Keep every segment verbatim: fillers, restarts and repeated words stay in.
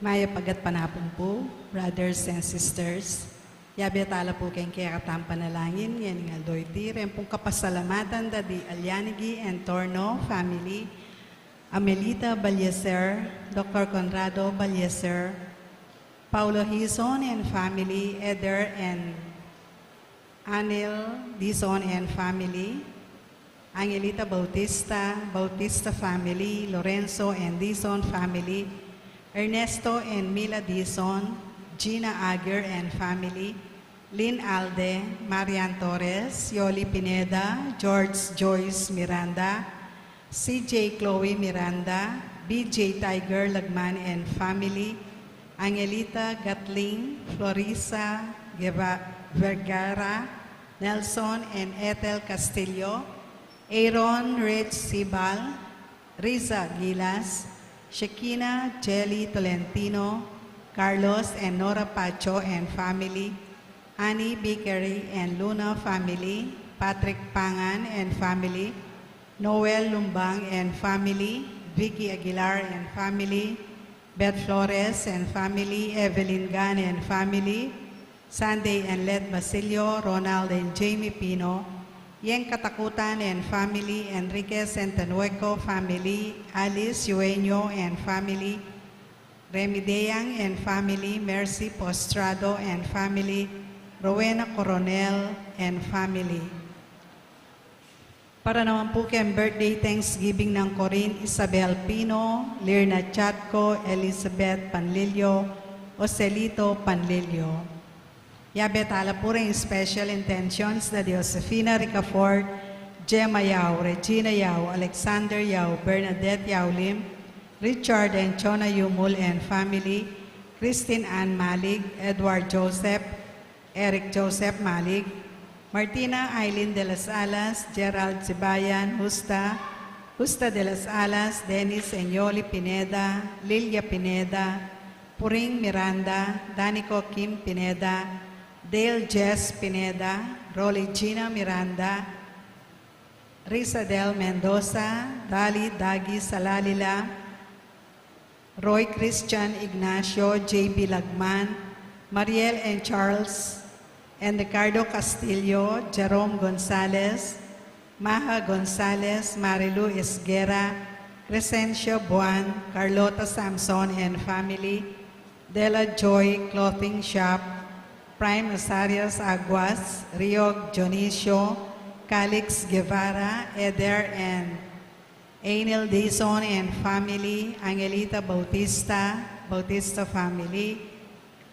Mayap a gatpanapun pu, brothers and sisters. Yabe tala pu king kekatang panalangin ngening aldo iti, reng pung kapasalamatan da di Alianigi Entorno family, Amelita Balyeser, Doktor Conrado Balyeser, Paulo Hizon and family, Eder and Anil Dizon and family, Angelita Bautista, Bautista family, Lorenzo and Dizon family, Ernesto and Mila Dizon, Gina Aguirre and family, Lynn Alde, Marian Torres, Yoli Pineda, George Joyce Miranda, C J Chloe Miranda, B J Tiger Lagman and family, Angelita Gatling, Florisa Gueva-, Vergara, Nelson and Ethel Castillo, Aaron Rich Sibal, Riza Gilas, Shekinah Jelly Tolentino, Carlos and Nora Pacho and family, Annie Bickery and Luna family, Patrick Pangan and family, Noel Lumbang and family, Vicky Aguilar and family, Beth Flores and family, Evelyn Gan and family, Sunday and Let Basilio, Ronald and Jamie Pino, Yeng Katakutan and family, Enriquez and Tanueco family, Alice Yueño and family, Remy Deyang and family, Mercy Postrado and family, Rowena Coronel and family. Para naman pu keng birthday Thanksgiving nang Corinne Isabel Pino, Lirna Chatco, Elizabeth Panlilio, Joselito Panlilio. Yabe tala pu reng special intentions da di Josefina Ricafort, Gemma Yao, Regina Yao, Alexander Yao, Bernadette Yao Lim, Richard and Chona Yumul and family, Christine Ann Malig, Edward Joseph, Eric Joseph Malig, Martina Aileen de las Alas, Gerald Sibayan, Justa, Justa de las Alas, Dennis and Yoli Pineda, Lilia Pineda, Puring Miranda, Danico Kim Pineda, Dale Jess Pineda, Rolly Gina Miranda, Risadel Mendoza, Dali Dagi Salalila, Roy Christian Ignacio, J B Lagman, Mariel and Charles, and Ricardo Castillo, Jerome Gonzalez, Maha Gonzalez, Marilu Esguerra, Crescencio Buan, Carlota Samson and family, Dela Joy Clothing Shop, Prime Azarias Aguas, Riog Dionisio, Calix Guevara, Eder and Einel Dizon and family, Angelita Bautista, Bautista family,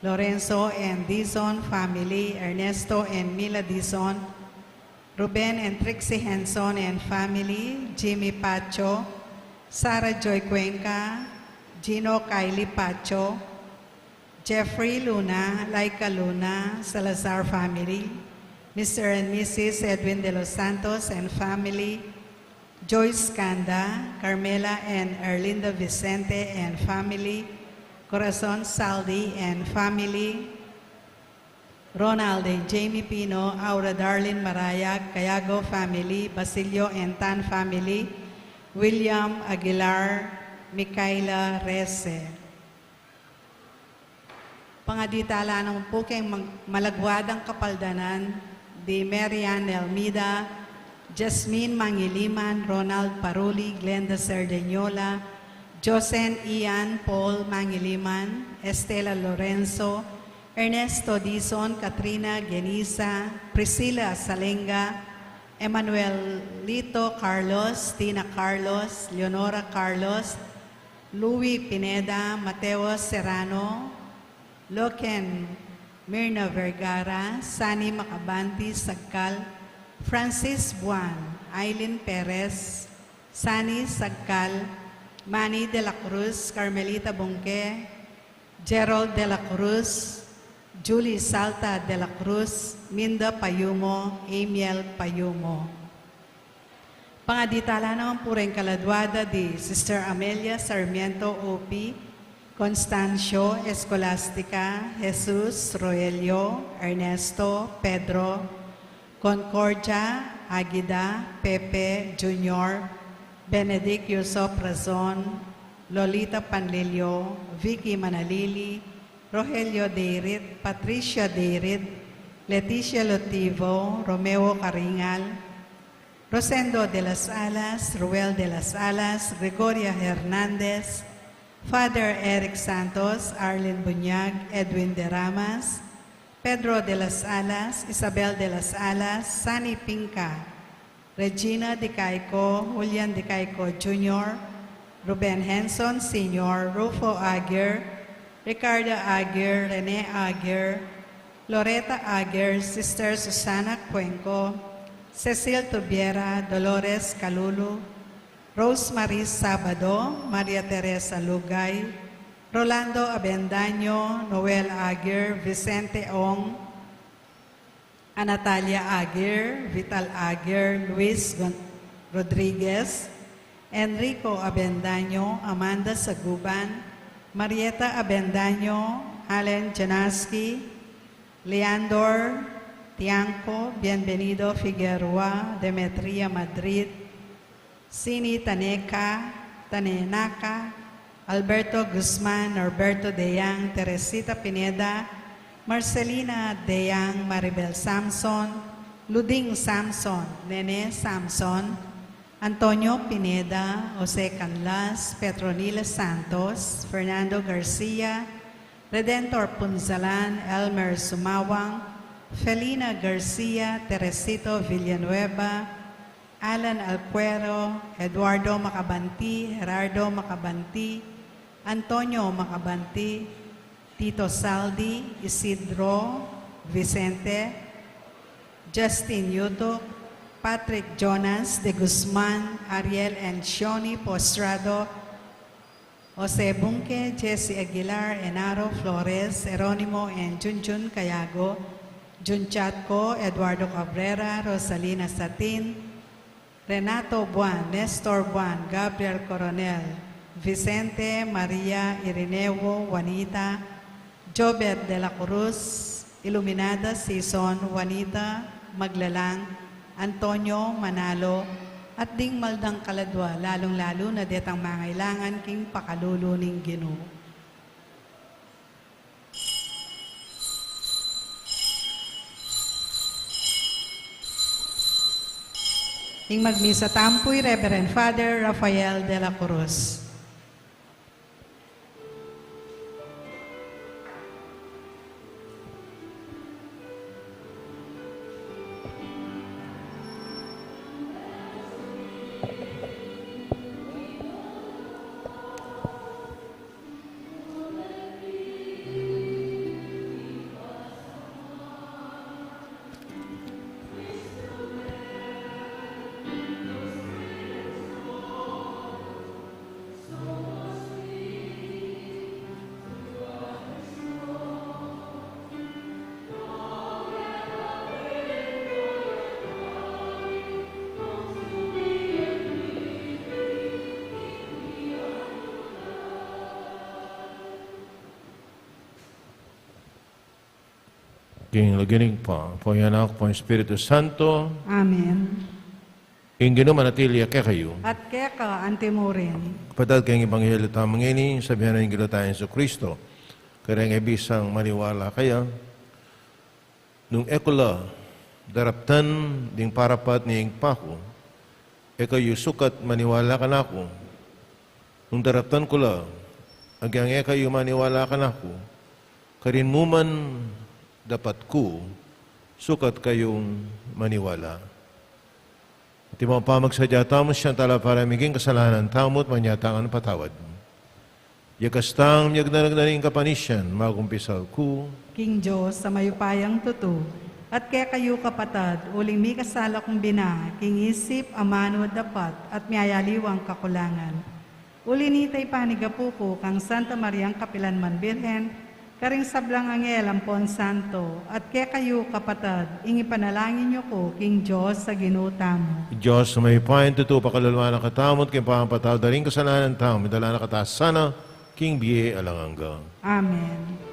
Lorenzo and Dizon family, Ernesto and Mila Dizon, Ruben and Trixie Henson and family, Jimmy Pacho, Sarah Joy Cuenca, Gino Kylie Pacho, Jeffrey Luna, Laika Luna, Salazar family, Mister and Missus Edwin De Los Santos and family, Joyce Canda, Carmela and Erlinda Vicente and family, Corazon Saldi and family, Ronald and Jamie Pino, Aura Darlene Marayag, Cayago family, Basilio and Tan family, William Aguilar, Micaela Rece. Pangaditalan na pu king mag-, malagwad a kapaldanan di Mary Ann Elmida, Jasmine Mangiliman, Ronald Paruli, Glenda Cerdeñola, Josen Ian Paul Mangiliman, Estela Lorenzo, Ernesto Dizon, Katrina Genisa, Priscilla Salenga, Emmanuel Lito Carlos, Tina Carlos, Leonora Carlos, Louis Pineda, Mateo Serrano, Loken Mirna Vergara, Sani Macabanti Sagkal, Francis Buan, Aileen Perez, Sani Sagkal, Manny de la Cruz, Carmelita Bungke, Gerald de la Cruz, Julie Salta de la Cruz, Minda Payumo, Amiel Payumo. Pangaditalan na pu ring kaladwada di Sister Amelia Sarmiento Upi, Constancio, Escolastica, Jesus, Roelio, Ernesto, Pedro, Concordia, Agida, Pepe, Junior, Benedict Yusop Razon, Lolita Panlilio, Vicky Manalili, Rogelio Deirit, Patricia Deirit, Leticia Lotivo, Romeo Caringal, Rosendo de las Alas, Ruel de las Alas, Gregoria Hernandez, Father Eric Santos, Arlene Buñag, Edwin de Ramas, Pedro de las Alas, Isabel de las Alas, Sani Pinca, Regina Dicaico, Julian Dicaico Junior, Ruben Henson Senior, Rufo Aguirre, Ricardo Aguirre, Rene Aguirre, Loretta Aguirre, Sister Susana Cuenco, Cecil Tubiera, Dolores Calulu, Rosemary Sabado, Maria Teresa Lugay, Rolando Abendaño, Noel Aguirre, Vicente Ong, Anatalia Aguirre, Vital Aguirre, Luis Gon-, Rodriguez, Enrico Abendaño, Amanda Saguban, Marieta Abendaño, Allen Janaski, Leandor Tiangco, Bienvenido Figueroa, Demetria Madrid, Sini Taneka, Tanenaka, Alberto Guzman, Norberto Deyang, Teresita Pineda, Marcelina Deyang, Maribel Samson, Luding Samson, Nene Samson, Antonio Pineda, Jose Canlas, Petronila Santos, Fernando Garcia, Redentor Punzalan, Elmer Sumawang, Felina Garcia, Teresito Villanueva, Alan Alcuero, Eduardo Macabanti, Gerardo Macabanti, Antonio Macabanti, Tito Saldi, Isidro Vicente, Justin Yutuk, Patrick Jonas de Guzman, Ariel and Shoni Postrado, Jose Bunque, Jesse Aguilar, Enaro Flores, Jeronimo and Junjun Cayago, Jun Chatco, Eduardo Cabrera, Rosalina Satin, Renato Buan, Nestor Buan, Gabriel Coronel, Vicente, Maria, Irineo, Juanita, Jobet de la Cruz, Iluminada Sison, Juanita Maglalang, Antonio Manalo, at ding mal dang kaladwa, lalung-lalu na detang mangailangan king pakalulu ning Ginu. Ing magmisa tampu i Reverend Father Rafael de la Cruz. King lagyu ning Ibpa, ampo ning Anak, ampo ning Espiritu Santo. Amen. Ing Ginu manatili ya kekayu. At keka antimurin. Kapatad, king ebanghelyu tamu ngeni, sabian na ning Ginu tang Jesucristo kareng e bisang maniwala kaya, nung e ku la daraptan ding parapat ning Ibpa ku, e kayu sukat maniwala kanaku. Nung daraptan ku la, agyang e kayu maniwala kanaku, karin mu man dapat ku, sukat kayung maniwala. At ing pamagsadya tamu, siyang talapara mi king kasalanan tamu at manyatang patawad. Yakas tang miyagnanagnan ing kapanisian, magumpisal ku king Dios a mayupayang tutu, at kekayu kapatad, uling mikasala kung bina king isip, amanu, dapat, at miyayaliwang kakulangan. Uli nita, ipanigapu ku kang Santa Mariang kapilanman Birhen, karing sablang anghel ampon santo, at kekayu kapatad, ing ipanalangin yu ku king Dios a Ginu tamu. Dios a mayupayang tutu, pakalulwan na katamu, at king pamapatawad da ring kasalanan tamu, idala na katamu sana king bie alang angga. Amen.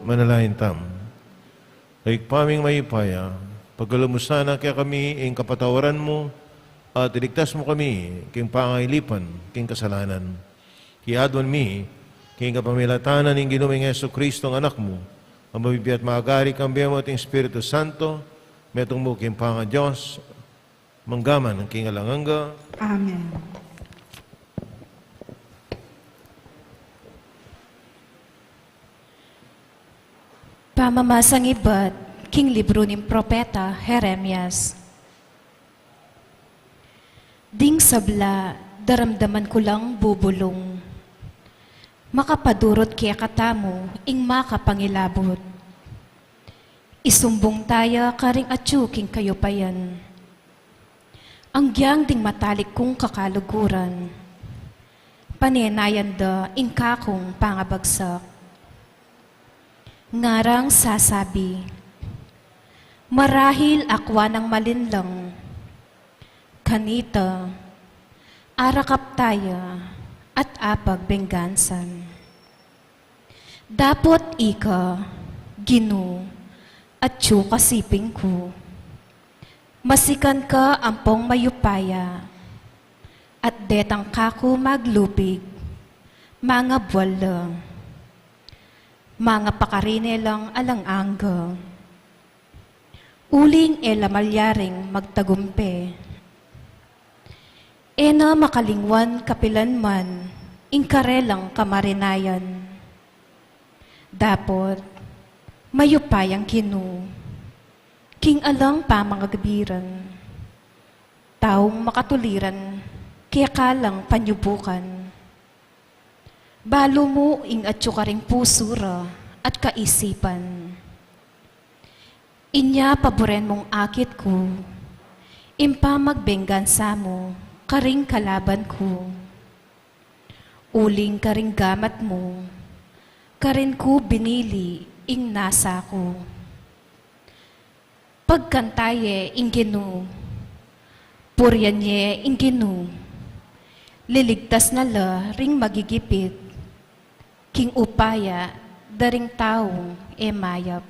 Manalangin tamu. Ibpa ming mayupaya, pakalub mu sana kekami ing kapatawaran mu, at iligtas mu kami king pangailipan king kasalanan. Kiaduan mi, king kapamilatan ning Ginu ming Jesucristo, Anak mu, a mabibie at magari kambe mu at ing Espiritu Santo, metung mu king pangaDios, mangga man king alang angga. Amen. Pamamasang ibat king libru ning propeta Jeremias. Ding sabla, daramdaman ku lang bubulung. Makapadurut kekatamu ing makapangilabut. Isumbung taya karing atyu king kayupayan. Agyang ding matalik kung kakaluguran, panenayan da ing kakung pangabagsak. Ngarang sasabi, "Marahil akwa nang malinlang, kanita, arakap taya at apagbenggansan." Dapot ika, Ginu, atyu ka siping ku. Masikan ka ampong mayupaya, at detang kaku maglupig, mangabwal la, mangapakarine lang alang angga. Uling e la malyaring magtagumpe. E na makalingwan kapilanman ing karelang kamarinayan. Dapot, mayupayang Ginu, king alang pamangagbiran, taung makatuliran keka lang panyubukan. Balu mu ing atyu karing pusu ra at kaisipan. Inya paburen mung akit ku ing pamagbenggansa mu karing kalaban ku. Uling karing gamat mu, karin ku binili ing nasa ku. Pagkanta ye ing Ginu, purian ye ing Ginu, liligtas na la ring magigipit, king upaya da ring taung e mayap.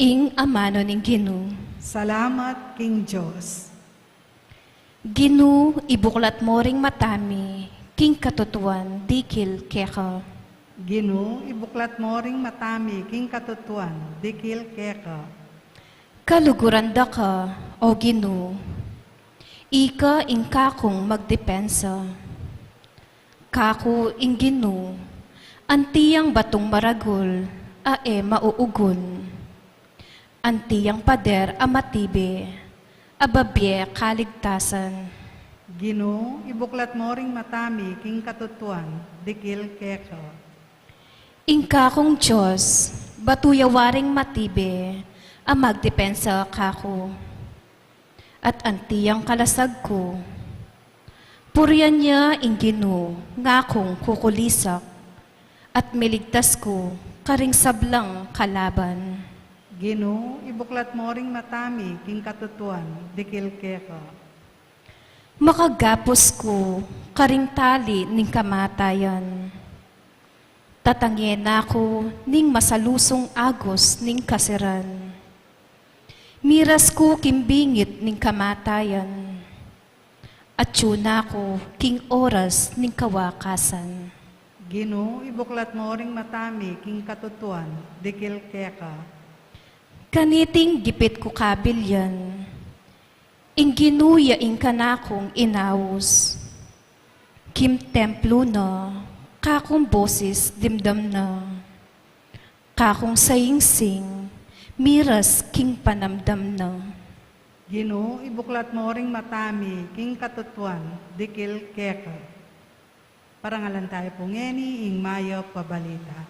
Ing amanu ning Ginu. Salamat king Dios. Ginu, ibuklat mo ring mata mi king katutuan dikil keka. Ginu, ibuklat mo ring mata mi king katutuan dikil keka. Kaluguran da ka, O Ginu, ika ing kakung magdepensa. Kaku ing Ginu, anti yang batung maragul a e mauugun, anti yang pader a matibe a babie kaligtasan. Ginu, ibuklat mo ring mata mi king katutuan, dikil keka. Ing kakung Dios, batu ya waring matibe a magdepensa kaku, at anti yang kalasag ku. Purian ya ing Ginu, ngakung kukulisak, at miligtas ku karing sablang kalaban. Ginu, ibuklat mo ring mata mi king katutuan, dikil keka. Makagapus ku karing tali ning kamatayan. Tatange na ku ning masalusung agus ning kasiran. Miras ku king bingit ning kamatayan. Atyu na ku king oras ning kawakasan. Ginu, ibuklat mo ring mata mi king katutuan, dikil keka. Kaniting gipit ku kabilyan, ing Ginu ya ing kanakung inaus. King templu na, kakung bosis dimdam na. Kakung saingsing, miras king panamdam na. Ginu, ibuklat mo ring mata mi king katutuan, dikil keka. Parangalan tayu pu ngeni ing mayap a balita.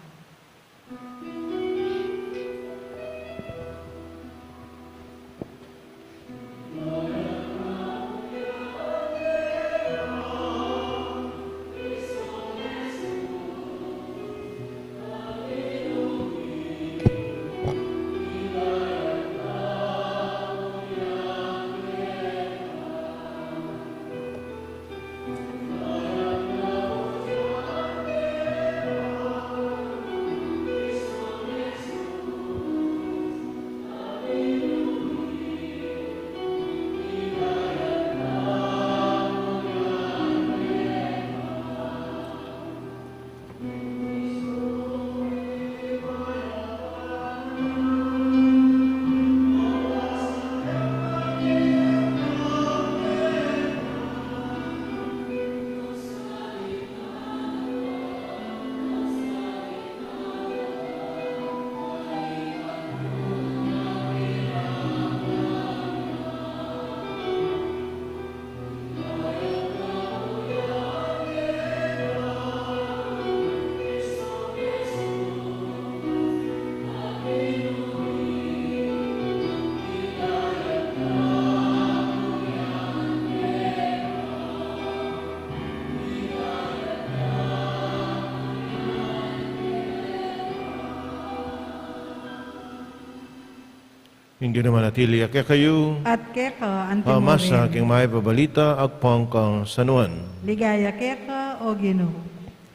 Ing Ginu manatili ya kekayu. At keka antimurin. Pamasa king mayap a balita agpang kang San Juan. Ligaya keka, O Ginu.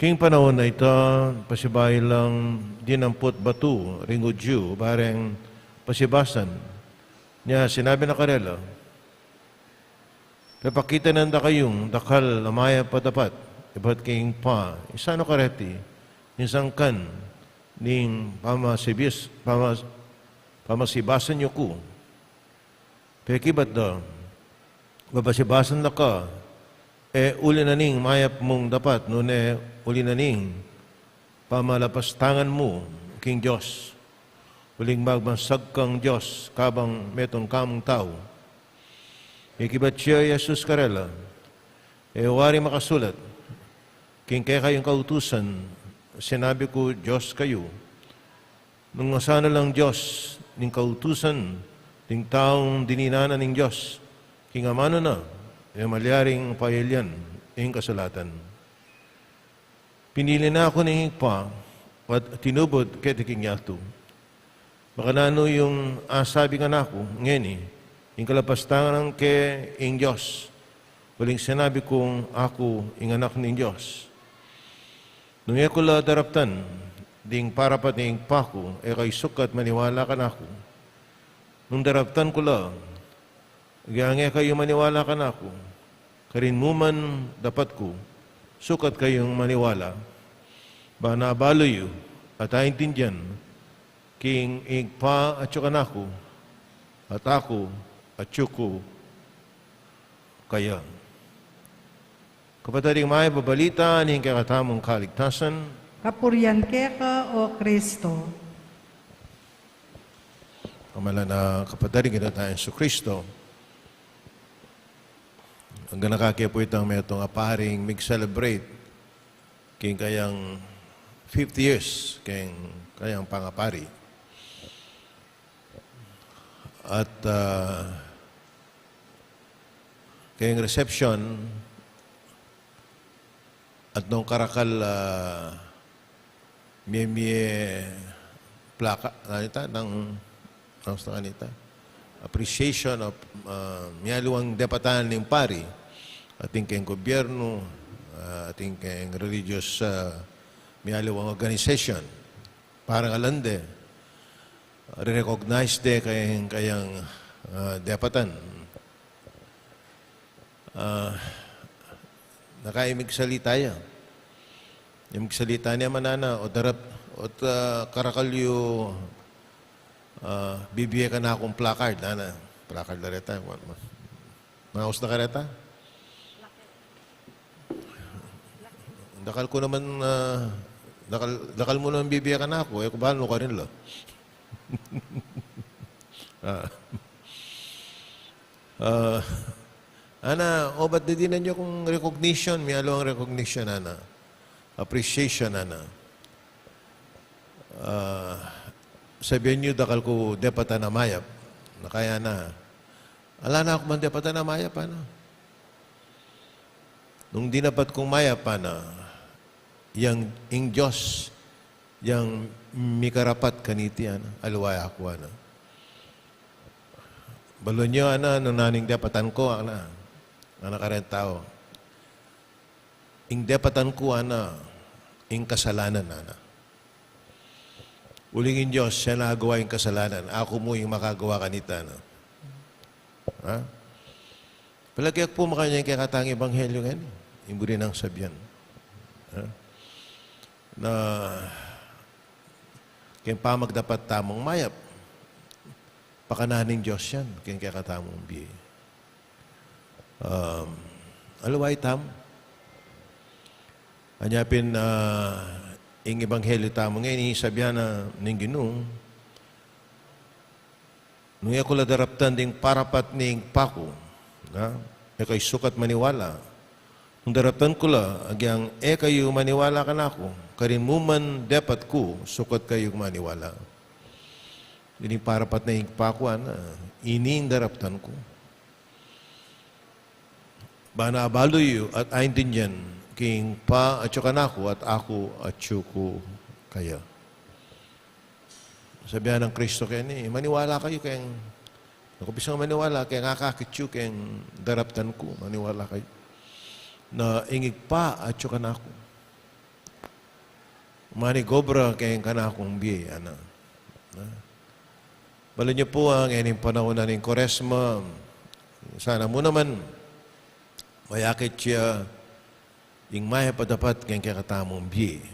King panaun a ita, pasibayu lang dinamput batu ring Judio, bareng pasibasan. Nya sinabi na karela, Pepakita nanda kayung dakal a mayap a dapat ibat king Ibpa, isanu kareti ing sangkan ning pamasibis-, pamas-, pamasibasan yu ku. Pekibat da, papasibasan da ka, e uli na ning mayap mung dapat, nune uli na ning pamalapastangan mu king Dios, uling magbansag kang Dios kabang metung ka mung tau. Ikibat ya i Jesus karela, E wari makasulat king kekayung kautusan, sinabi ku Dios kayu? Nung asanu lang Dios ning kautusan, ding taung dininan na ning Dios king amanu na, e malyaring payalian ing kasulatan. Pinili na ku ning Ibpa at tinubud keti king yatu. Makananu yung asabi kanaku ngeni, ing kalapastangan ke ing Dios, uling sinabi kung aku ing anak ning Dios? Nung e ku la daraptan ding parapat ning Ibpa ku, e kayu sukat maniwala kanaku. Nung daraptan ku la, Gaya nge kayu maniwala kanaku, karin mu man dapat ku, sukat kayung maniwala, ba nabalu yu at aintindian king Ibpa atyu kanaku, At aku, atyu ku kaya. Kapatad, ing mayap a balita ning kekatamung kaligtasan. Kapurian keka, O Kristo. Pamalan na kapatad, ing Ginu tang Jesucristo. Ang ganaka ke pu itang metung a paring mig-celebrate king kayang fifty years king kayang pangapari. At, ah, keng reception, at nung karakal, ah, mie-mie plaka, kanita, nang, nang sa kanita, appreciation of, ah, mialiwang depatan ning pari, atin keng gobyernu, ah, atin keng religious, ah, mialiwang organization. Parang alang de, re-recognize de kayang, kayang, ah, depatan. Ah, naka ing migsalita ya. Ing migsalita ne, manana, o darap, o, ah, karakal yu, ah, bibie kanakung placard, nana. Placard la reta, ma-, ma-, maus na kareta? Dakal ku naman, ah, dakal, dakal mu naman bibie kanaku, e ku balu karin la. Ah. Ah, ana, obat de dinan yu kung recognition, mialiwang recognition, ana. Appreciation, ana. Ah, sabian yu, dakal ku depatan a mayap. Na kaya na. Ala na ku man depatan a mayap, ana. Nung dinapat kung mayap, ana, yang ing Dios, yang mikarapat kaniti, ana, aliwa ya ku, ana. Balun yu, ana, nung nanu ing depatan ku, ana, ana, kareng tau. Ing depatan ku, ana, ing kasalanan, ana. Uling ing Dios, siya nagawa ing kasalanan. Aku mu ing makagawa kanita, ana. Ha? Palage ku pu makanyan ing kekatang ebanghelyo ngeni, ing buri nang sabian. Ha? Na, keng pamagdapat tamung mayap, pakanan ning Dios yan keng kekatamung bie. Um, aliwa itamu. Anya pin, ah, ing ebanghelyo tamu ngeni, sabian na ning Ginu, nung e ku la daraptan ding parapat ning Ibpa ku, na, e kayu sukat maniwala. Nung daraptan ku la, agyang e kayu maniwala kanaku, karin mu man depat ku, sukat kayung maniwala. Ini ing parapat ning Ibpa ku, ana, ini ing daraptan ku. Bana abalu yu at aintindian king Ibpa atyu kanaku at aku atyu ku kaya. Sabian nang Kristo keni, maniwala kayu keng, aku pin sa maniwala keng akakit yu keng daraptan ku, maniwala kayu. Na ing Ibpa atyu kanaku. Manigobra keng kanakung bie, ana. Na? Balu yu pu, ah, ngening panaun na ning Kuaresma, sana mu naman mayakit ya ing mayap a dapat keng kekatamung bie.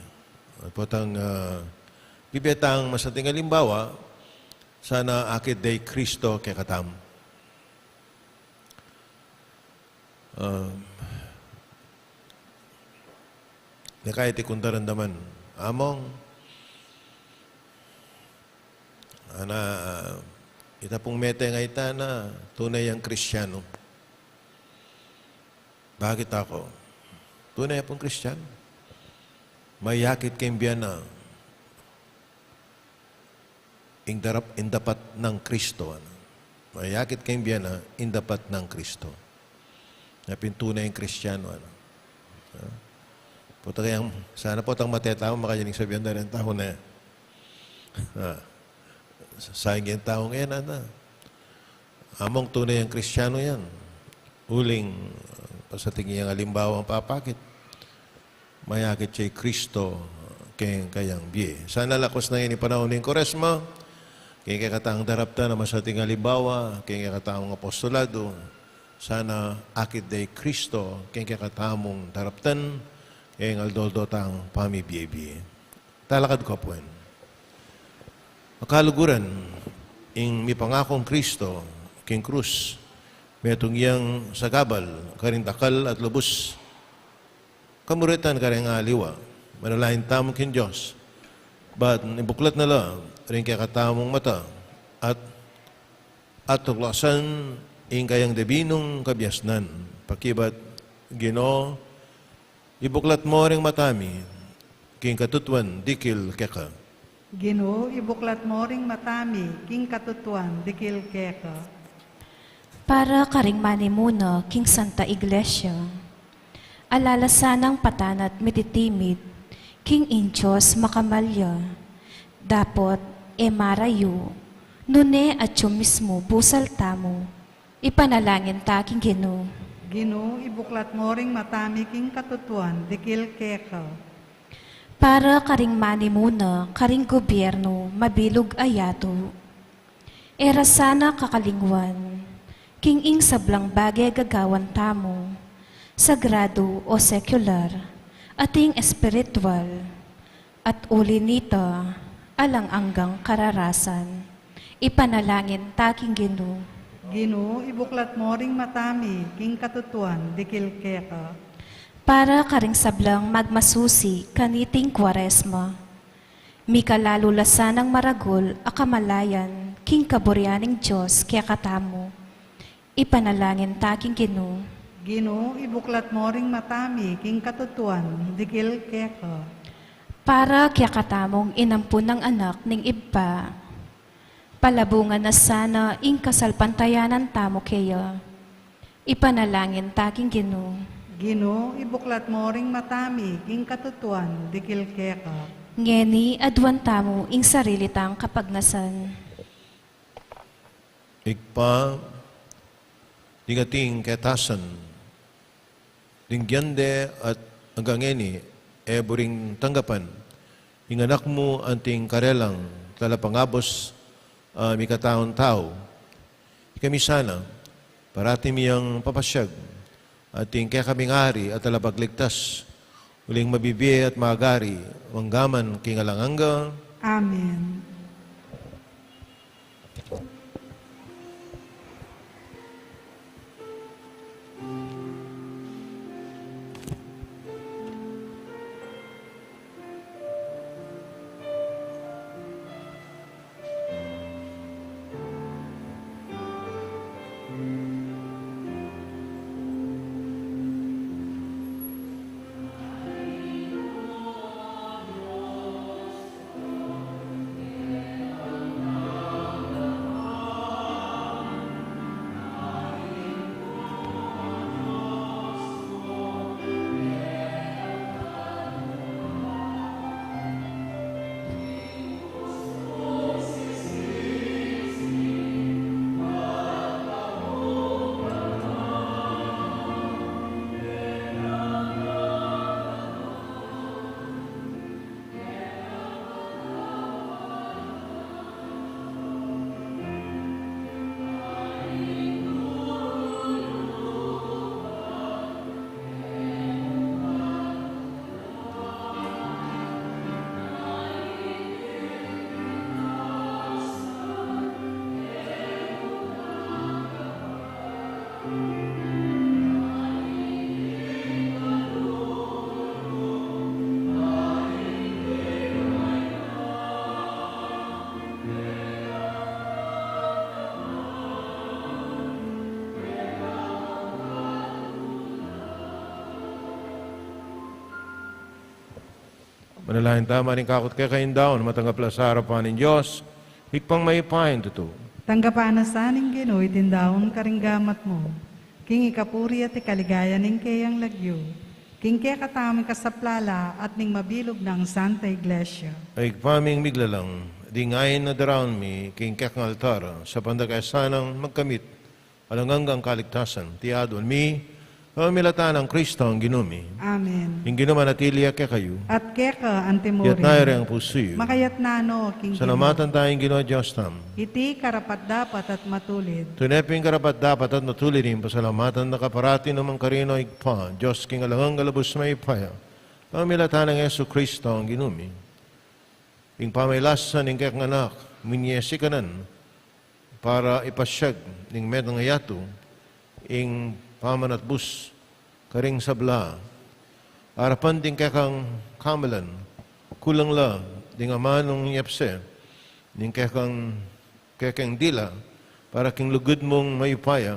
At potang, ah, bibie tang masating alimbawa, sana akit de i Kristo kekatamu. Ah, ne kaya iti kung daramdaman, among, ana, ita pung mete ngeni, ita na tune yang Kristianu. Bakit aku? Tune pung Kristianu. Mayakit keng bie na ing darap-, ing dapat nang Kristo, ana. Mayakit keng bie na ing dapat nang Kristo. Na pin tune ing Kristianu, ana. Ha? Potang kayang, sana potang mate tamu, makanyan ing sabian da reng tau ne. Ha? Sa ing tau ngeni, ana. Among tune yang Kristianu yan. Uling, uh, masating yang alimbawang papakit. Mayakit ya i Kristo keng kayang bie. Sana lakus na ngeni panaun ning Kuaresma, keng kekatang daraptan a masating alimbawa, keng kekatang apostolado, sana akit de i Kristo keng kekatamung daraptan, keng aldo-aldo tang pamibie-bie. Talakad ku, Apu. Kaluguran, ing mipangakung Kristo, king krus, metung yang sagabal karing dakal at lubus kamuritan kareng aliwa. Manalangin tamu king Dios, ban ibuklat na la ring kekatamung mata at, at tuklasan ing kayang debinung kabiasnan. Pakibat, Ginu, ibuklat mu ring mata mi king katutuan dikil keka. Ginu, ibuklat mu ring mata mi king katutuan dikil keka. Para karing manimuna king Santa Iglesia, ala la sanang patanat mititimid king ing Dios makamalya. Dapot e marayu, nune atyu mismu busal tamu. Ipanalangin ta king Ginu. Ginu, ibuklat mu ring mata mi king katutuan dikil keka. Para karing manimuna karing gubyernu mabilug a yatu, e ra sana kakalingwan king ing sablang bage gagawan tamu, sagradu o sekular, ating espiritual, at uli nita, alang anggang kararasan. Ipanalangin ta king Ginu. Ginu, ibuklat mu ring mata mi king katutuan dikil keka. Para karing sablang magmasusi kaniting Kuaresma, mika lalu la sanang maragul a kamalayan king kaburian ning Dios kekatamu. Ipanalangin ta king Ginu. Ginu, ibuklat mu ring mata mi king katutuan dikil keka. Para kekatamung inampun nang Anak ning Ibpa, palabungan na sana ing kasalpantayanan tamu keya. Ipanalangin ta king Ginu. Ginu, ibuklat mu ring mata mi king katutuan dikil keka. Ngeni aduan tamu ing sarili tang kapagnasan. Ibpa, ding ating ketasan, ding gyan de at anggang ngeni e buring tanggapan ing Anak mu anting karelang talapangabus a mikataung tau. Ikami sana, parati mi yang papasyag, ating kekaming Ari at Talapagligtas, uling mabibie at magari, mangga man king alang angga. Amen. Manalangin tamu, maring kakut keka ing daun, matanggap la sa arapan ning Dios, Ibpang mayupayang tutu. Tanggapan na sa ning Ginu iting daun karing gamat mu, king ikapuri at ikaligaya ning keyang lagyu, king kekatamung kasaplalan at ning mabilug nang Santa Iglesia. Ibpa ming miglalang, ding ain a daraun mi king kekang altar, sa panda ke sanang magkamit alang anggang kaligtasan, iti aduan mi, pamilatan nang Kristong Ginu mi. Amen. Ing Ginu manatili ya kekayu. At keka antimurin. Iyatas yu ring pusu yu. Makayatas no king Ginu. Salamatan taya ing Ginu a Dios tamu. Iti karapat-dapat at matulid. Tune pin karapat-dapat at matulid ing pasalamatan da ka parati nukarin man, Ibpa, Dios king alang angga, lubus mayupaya. Pamilatan nang Jesukristong Ginu mi. Ing pamaglasan ning kekang Anak, minie sikanan, para ipasyag ning metung a yatu ing pamanatbus karing sabla. Arapan ding kekang kamalan, kulang la ding amanung yapse ning kekang, kekeng dila para king lugud mung mayupaya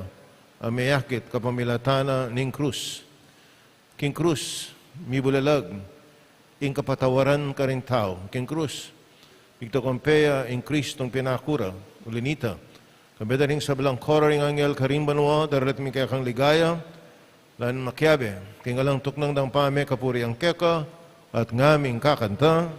a meyakit kapamilatan na ning krus. King krus mibulalag ing kapatawaran karing tau. King krus, igtakumpe ya ing Kristong pinakura. Uli nita, kambe da ring sablang koro ring anghel karing banua, daralit mi kekang ligaya, lan makiabe king alang tuknang dang pamikapurian keka, at ngaming kakanta.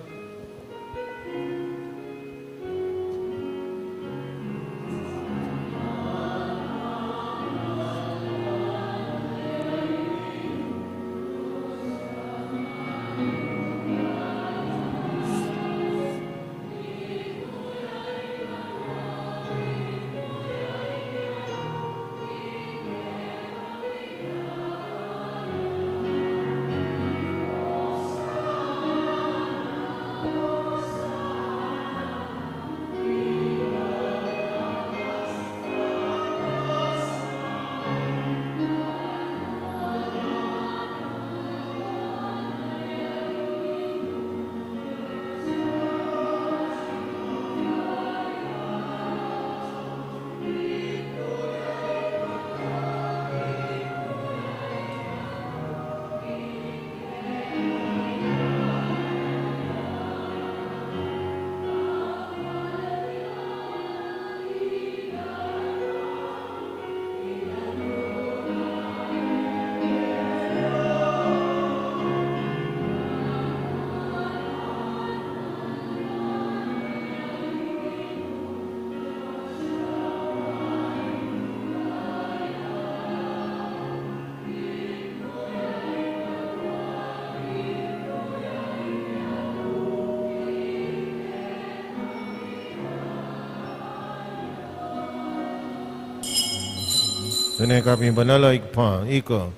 Tune ka pin banal, o Ibpa, ika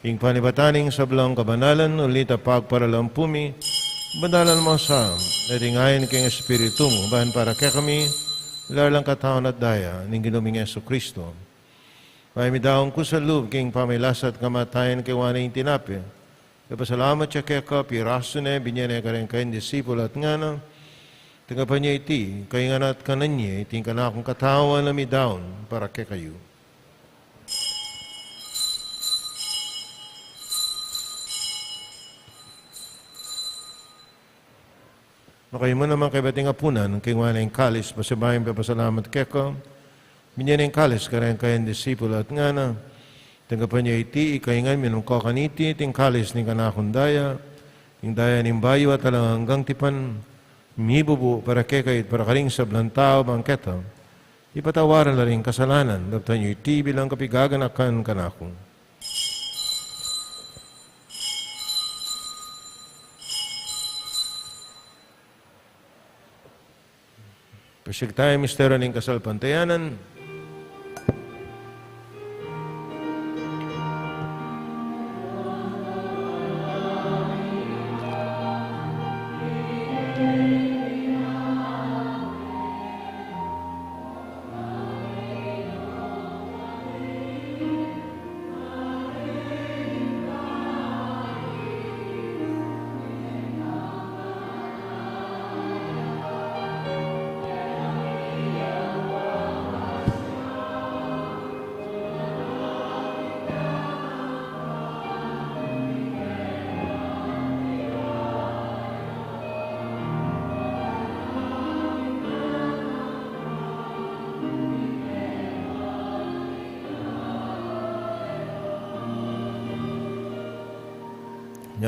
ing panibatan ning sablang kabanalan, uli na pagparalampu mi, banalan mo sa, at ing ain king Espiritu mu, ban para kekami, lalang katawan at daya ning Ginu ming Jesucristo. Mayap mi daun kusang lub king pamagkasakit at kamatayan, kayuan ne ing tinape, pepasalamat ya keka, pirasu ne, binye ne kareng kayang disipul at ngana: Tanggapan ye iti, ikayu ngan at kanan ye, iti ing kanakung katawan a midaun para kekayu. Makayabe naman kaybat ing apunan, kayuan ne ing kalis, pasibayu pepasalamat keka, binye ne ing kalis kareng kayang disipul at ngana: Tanggapan ye iti, ikayu ngan minum kayu kaniti, iti ing kalis ning kanakung daya, ing daya ning bayu at alang anggang tipan, mibubu para kekayu at para karing sablang tau, ban keta ipatawad la ring kasalanan. Daptan yu iti bilang kapaganakan kanaku. Pasyag taya ing misteryu ning kasalpantayanan.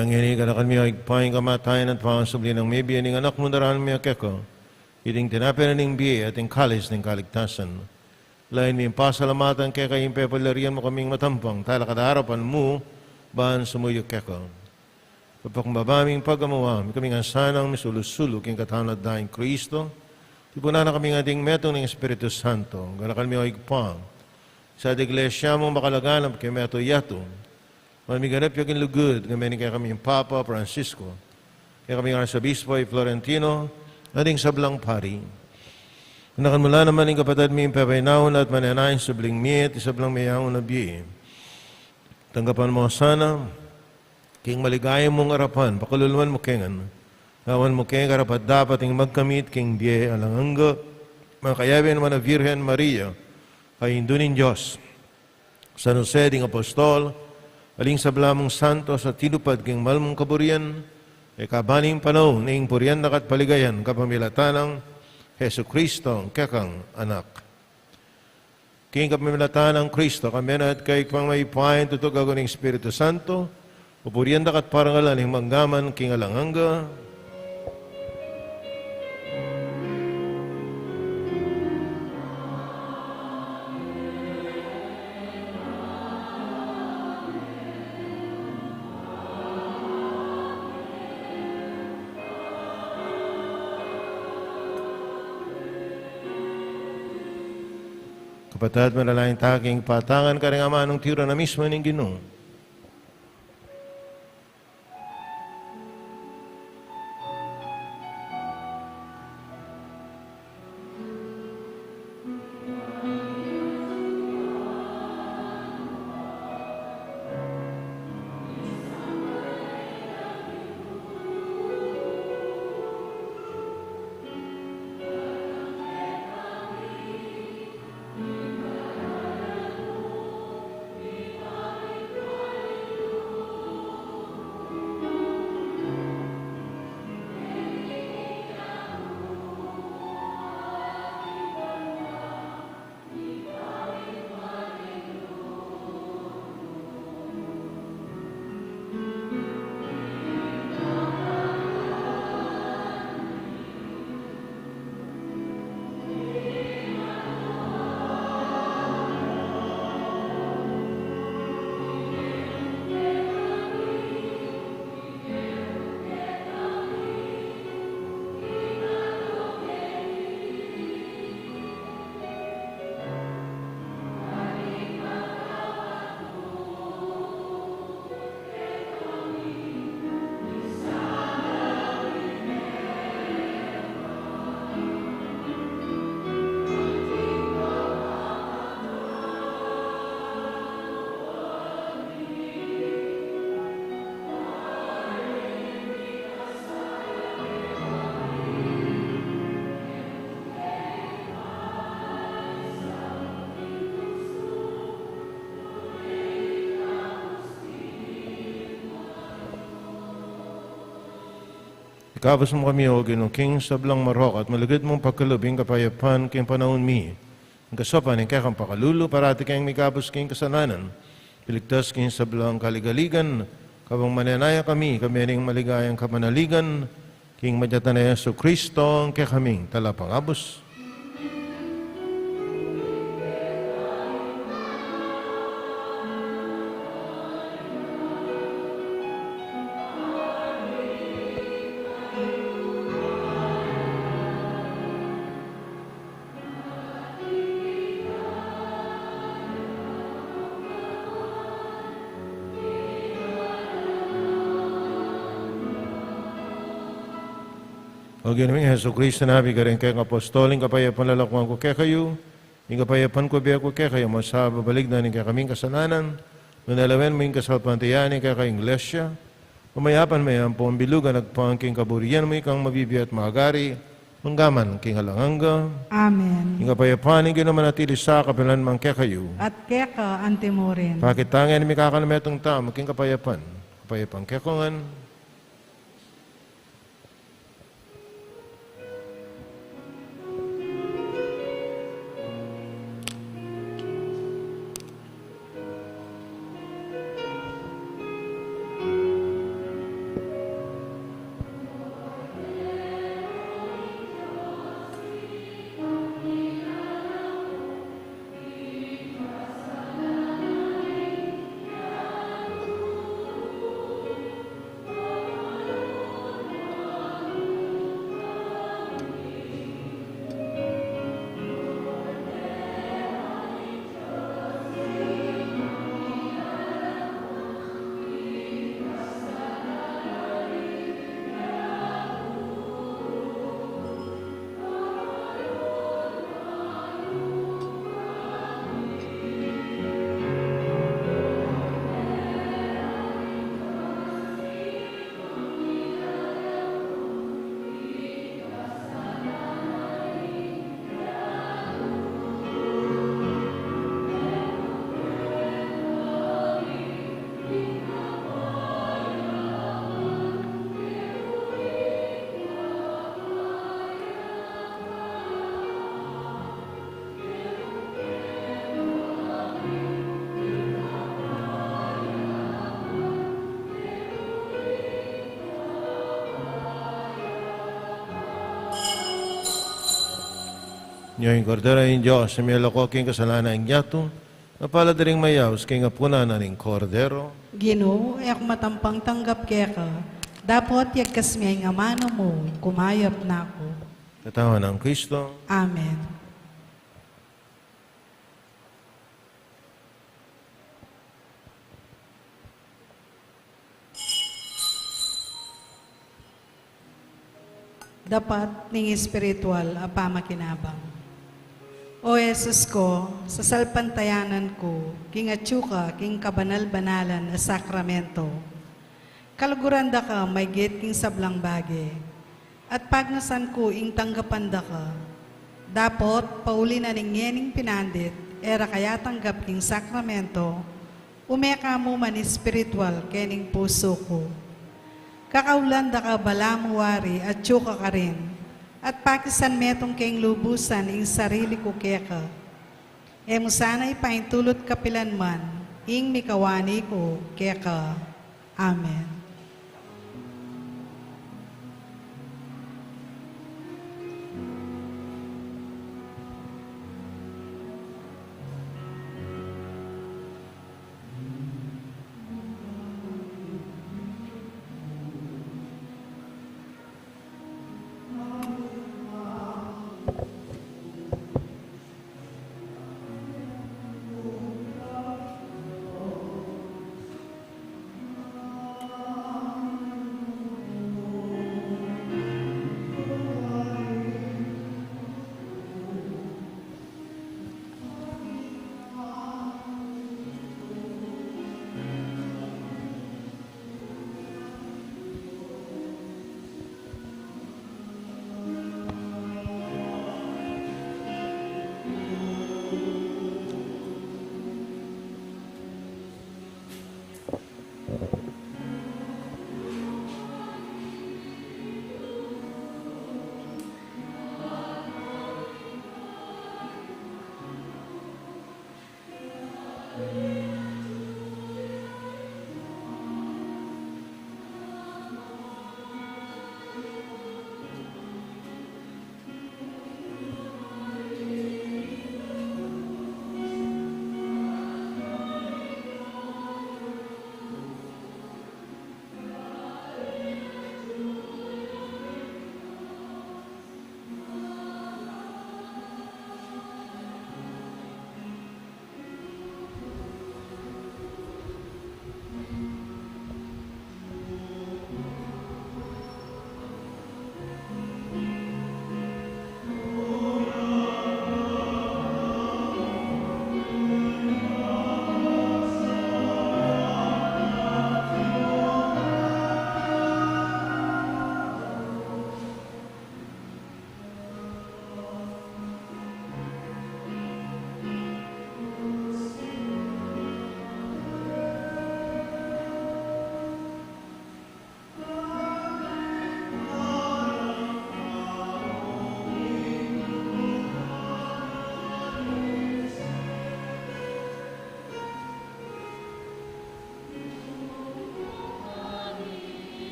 Ngeni, ganakan mi, o Ibpa, ing kamatayan at pangasubli nang mebie ning Anak mu, daraun mi keka iting tinape ning bie at ing kalis ning kaligtasan. Lalu ming pasalamatan keka ing pepalyarian mu kaming matampang talakad king arapan mu ban sumuyu keka. Papakumbaba ming pagamuan, ikami ngan sanang misulu-sulu king katawan at daya nang Kristo, tipunan na kami ngan ding metung ning Espiritu Santo. Ganakan mi, o Ibpa, ing Santa Iglesia mung makalaganap king metung a yatu, ban miganap ya king lugud, ngan metung kekami ning Papa Francisco, kekami ngan Arsobispo Florentino, at ding sablang pari. Anakan mu la naman ing kapatad ming pepainawa at manenaya ing sablang mie at ing sablang meyaun a bie. Tanggapan mu sana king maligaya mung arapan, pakaluluan mu ke ngan. Gawan mu ke karapat-dapat ing magkamit king bie alang angga, makayabe ning Nuan a Virgen Maria, a Indu ning Dios, San Jose ding Apostol, aling sabla mung santos a tinupad king mal mung kaburian, e kabang ning panaun ing purian da ka at paligayan kapamilatan nang Jesucristo, a kekang Anak. King kapamilatan nang Kristo, kambe na at kekang mayupaya, tutu agung Espiritu Santo, pupurian da ka at parangalan ing manggaman king alang angga. Kapatad, manalangin ta king patangan karing amanung tiru na mismu ning Ginu. Ikabus mu kami, O Ginu, king sablang marok at malugud mung pagkalub ing kapayapan king panaun mi. Ing kasaupan ning kekang pakalulu, parati keng mikabus king kasalanan, piligtas king sablang kaligaligan, kabang manenaya kami, kambe ning maligayang kapanaligan, king madyatan nang Jesucristo, a kekaming Talapangabus. O Ginu ming Jesucristo, sinabi mu karing kekang apostol, ing kapayapan lalakuan ku kekayu, ing kapayapan ku ibie ku kekayu, masa babalikdan ing kekaming kasalanan, nune lawen mu ing kasalpantayanan ning kekang Iglesia, pamayapan me ampong bilug a agpang king kaburian mu, ikang mabibie at magari, manggaman king alang angga. Amen. Ing kapayapan ning Ginu manatili sa kapilan man kekayu. At keka antimurin. Pakit tang mikakametung tamu king kapayapan. Kapayapan kekongan. Nya ing Kordero ning Dios, a mialako king kasalanan ning yatu, mapalad ding mayaus king apunan ning Kordero. Ginu, e ku matampang tanggap keka, dapot yagkas me ing amanu mu, kumayap na ku. Katawan nang Kristo. Amen. Dapat ning espiritual a pamakinabang. O Jesus ko, sasalpantayanan ku king atyu ka king kabanal-banalan a sakramento. Kaluguran da ka maigit king sablang bage, at pagnasan ku ing tanggapan da ka. Dapot, pauli na ning ngening pinandit, e ra ka yatanggap king sakramento, ume ka mu man espiritual kening pusu ku. Kakaulan da ka balamu wari atyu ka karin, at pakisan metung keng lubusan ing sarili ku keka. E mu sana ipaintulut kapilan man ing mikawani ku keka. Amen.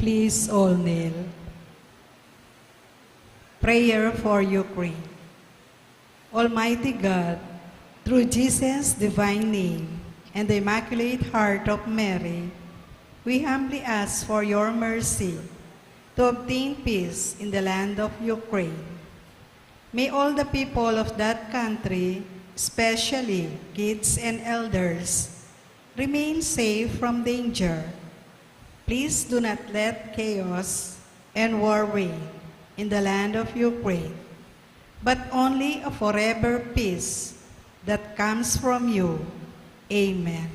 Please all kneel. Prayer for Ukraine. Almighty God, through Jesus' divine name and the Immaculate Heart of Mary, we humbly ask for your mercy to obtain peace in the land of Ukraine. May all the people of that country, especially kids and elders, remain safe from danger. Please do not let chaos and war reign in the land of Ukraine, but only a forever peace that comes from you, Amen.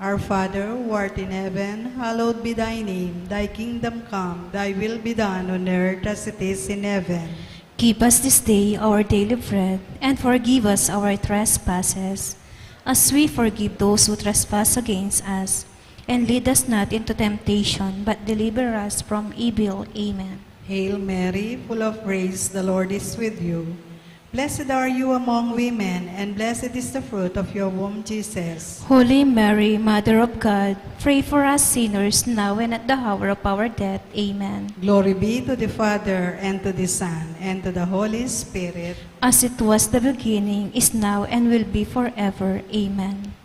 Our Father, who art in heaven, hallowed be thy name. Thy kingdom come, thy will be done on earth as it is in heaven. Give us this day our daily bread, and forgive us our trespasses, as we forgive those who trespass against us. And lead us not into temptation, but deliver us from evil. Amen. Hail Mary, full of grace, the Lord is with you. Blessed are you among women, and blessed is the fruit of your womb, Jesus. Holy Mary, Mother of God, pray for us sinners now and at the hour of our death. Amen. Glory be to the Father, and to the Son, and to the Holy Spirit. As it was the beginning, is now, and will be forever. Amen.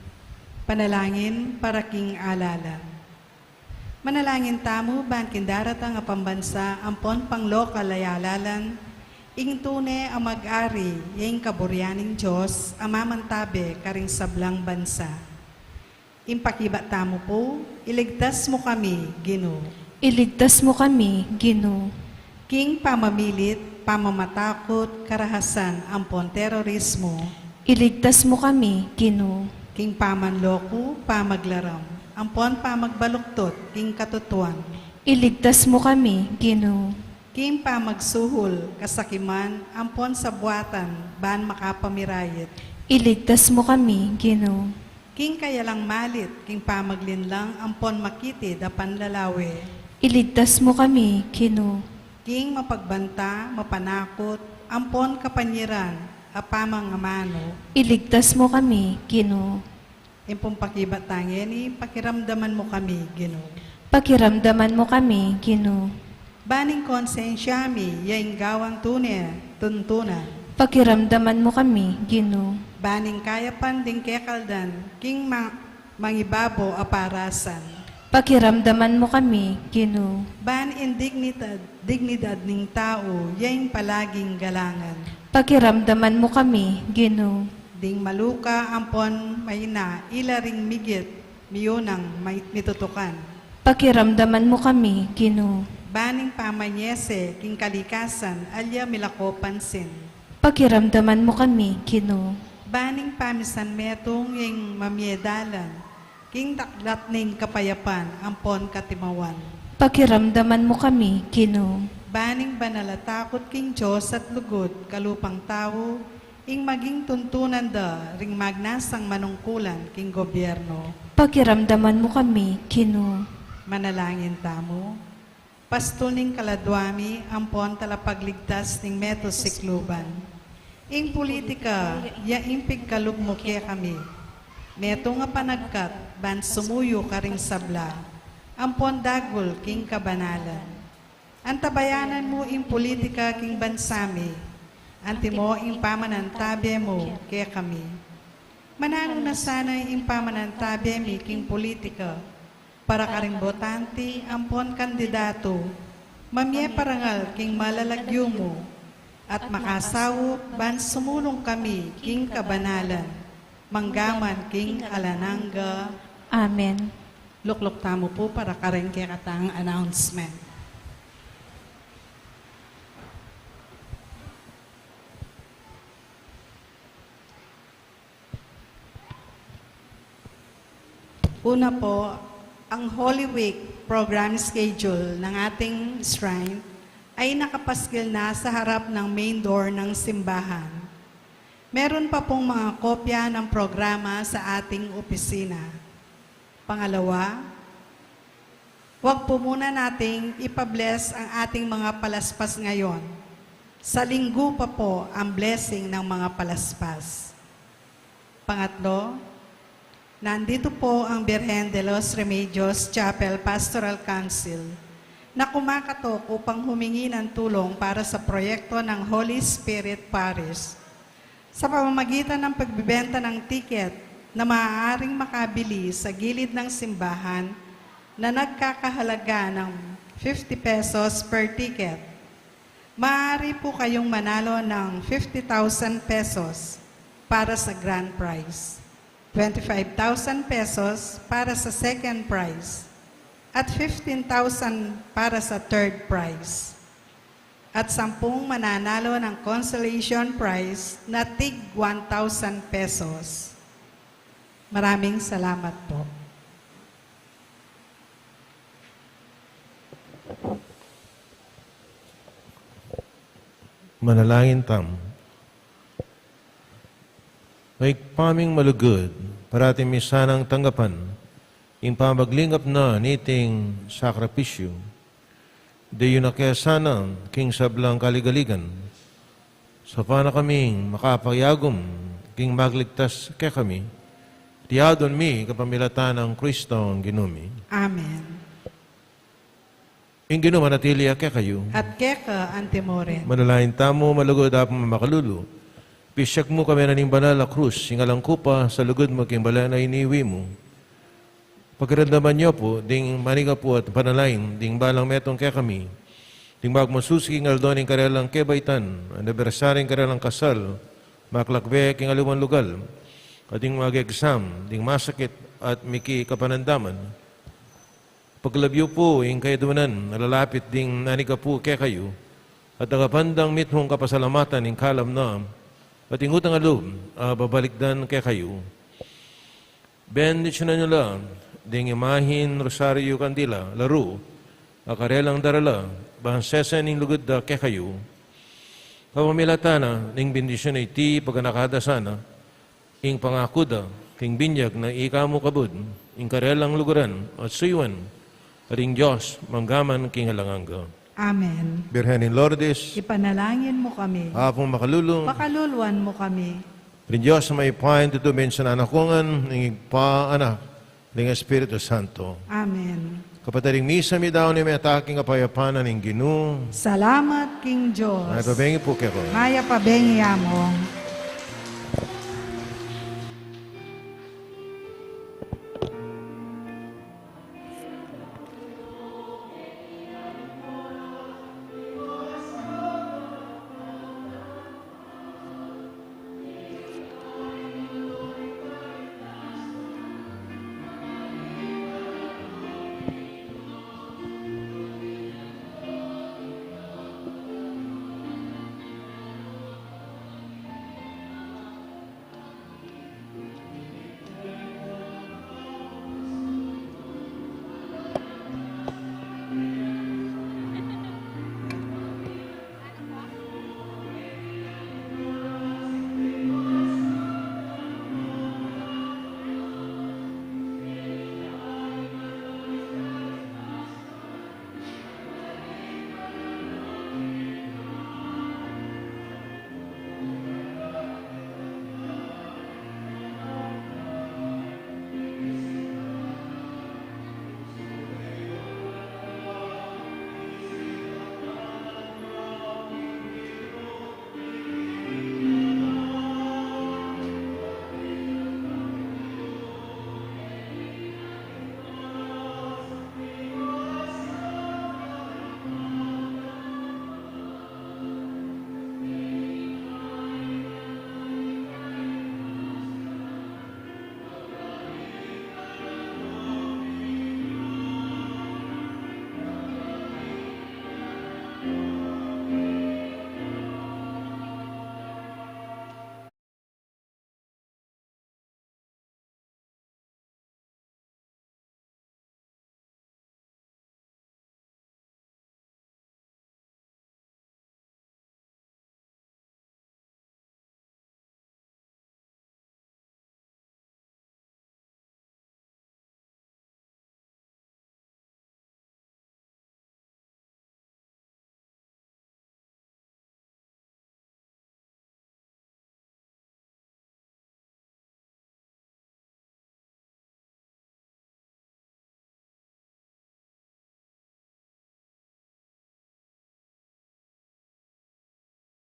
Panalangin para king alalan. Manalangin tamu ban king daratang a pambansa ampon panglokal a alalan, ing tune a mag-ari, ya ing kaburian ning Dios a mamantabe karing sablang bansa. Ing pakibat tamu pu, iligtas mu kami, Ginu. Iligtas mu kami, Ginu. King pamamilit, pamamatakut, karahasan, ampon terorismo. Iligtas mu kami, Ginu. King pamanloko, pamaglaram, ampon pamagbaluktot king katutuan. Iligtas mu kami, Ginu. King pamagsuhul, kasakiman, ampon sabwatan, ban makapamirayit. Iligtas mu kami, Ginu. King kayalang malit, king pamaglinlang, ampon makitid a panlalawe. Iligtas mu kami, Ginu. King mapagbanta, mapanakut, ampon kapanyiran a pamangamanu. Iligtas mu kami, Ginu. Ing pung pakibat tang ngeni, pakiramdaman mu kami, Ginu. Pakiramdaman mu kami, Ginu. Ban ing konsensya mi, ya ing gawang tune tuntunan. Pakiramdaman mu kami, Ginu. Ban ing kayapan ding kekaldan, king ma-, mangibabo a parasan. Pakiramdaman mu kami, Ginu. Ban ing dignidad, dignidad ning tau, ya ing palaging galangan. Pakiramdaman mu kami, Ginu. Ding maluka ampon maina, ila ring migit, miyunang mai-, mitutukan. Pakiramdaman mu kami, Ginu. Ban ing pamanyese, king kalikasan, alya milako pansin. Pakiramdaman mu kami, Ginu. Ban ing pamisan metung, ing mamie dalan, king daklat ning kapayapan, ampon katimawan. Pakiramdaman mu kami, Ginu. Ban ing banal a takut king Dios at lugud, kalupang tau, ing maging tuntunan da, ring magnasang manungkulan, king gobyerno. Pakiramdaman mu kami, Ginu. Manalangin tamu. Pastul ning kaladua mi, ampon talapagligtas ning metung sikluban. Ing pulitika, ya ing pigkalub mu kekami. Metung a panagkat, ban sumuyu karing sabla, ampon dagul king kabanalan. Antabayanan mu ing pulitika king bansa mi. Antimo ing pamanantabe mu kekami. Mananu na sana ing pamanantabe mi king pulitika, para karing botante ampon kandidatu, mamie parangal king malalagyu mu, at makasaup ban sumulung kami king kabanalan, manggaman king alang angga. Amen. Lukluk tamu pu para karing kekatang announcement. Una po, ang Holy Week program schedule ng ating shrine ay nakapaskil na sa harap ng main door ng simbahan. Meron pa pong mga kopya ng programa sa ating opisina. Pangalawa, huwag po muna nating ipa-bless ang ating mga palaspas ngayon. Sa linggo pa po ang blessing ng mga palaspas. Pangatlo, nandito po ang Birhen de los Remedios Chapel Pastoral Council na kumakatok upang humingi ng tulong para sa proyekto ng Holy Spirit Parish. Sa pamamagitan ng pagbebenta ng tiket na maaaring makabili sa gilid ng simbahan na nagkakahalaga ng fifty pesos per ticket, maaari po kayong manalo ng fifty thousand pesos para sa grand prize, twenty-five thousand pesos para sa second prize, at fifteen thousand para sa third prize. At sampung mananalo ng consolation prize na tig one thousand pesos. Maraming salamat po. Manalangin tamu. O Ibpa ming malugud, parati mi sanang tanggapan ing pamaglingap na niting sakripisyu. Dayun na ke sana king sablang kaligaligan, saupan na kaming makapayagum king magligtas kekami. Iti adwan mi kapamilatan nang Kristong Ginu mi. Amen. Ing Ginu manatili ya kekayu. At keka antimurin. Manalangin tamu, malugud Apung makalulu. Pisyak mu kami na ning banal a krus, ing alang kupa sa lugud mu king balen a iniwi mu. Pakiramdaman yu pu ding manigapu at panalangin ding balang metung kekami, ding magmasusi king aldo ning karelang kebaitan, anibersaryu ning karelang kasal, makalakbe king aliwang lugal, at ding mag-exam, ding masakit at miki kapanandaman. Paglabyu pu ing kayadwanan a lalapit ding manigapu kekayu, at agapan dang mitmung kapasalamatan ing kalam na, at ing utang a lub a babalikdan kekayu. Bendisyunan yu la ding imahin rosaryu kandila, laru a karelang darala, ban sesen ing lugud da kekayu. Kapamilatan na ning bendisyun a iti, paganaka da sana ing pangaku da king binyag na ika mu kabud ing karelang luguran at suyuan, at ing Dios mangga man king alang angga. Amen. Birhen ning Lourdes, ipanalangin mu kami. Apung makalulu, pakaluluan mu kami. Ring Dios a mayupaya, tutu bendisyunan na kayu ngan ning Ibpa, Anak, ring Espiritu Santo. Amen. Kapatad, ing misa midaun na, mayap king kapayapan ning Ginu. Salamat king Dios. Mayap a bengi pu kekayu. Mayap a bengi, Among.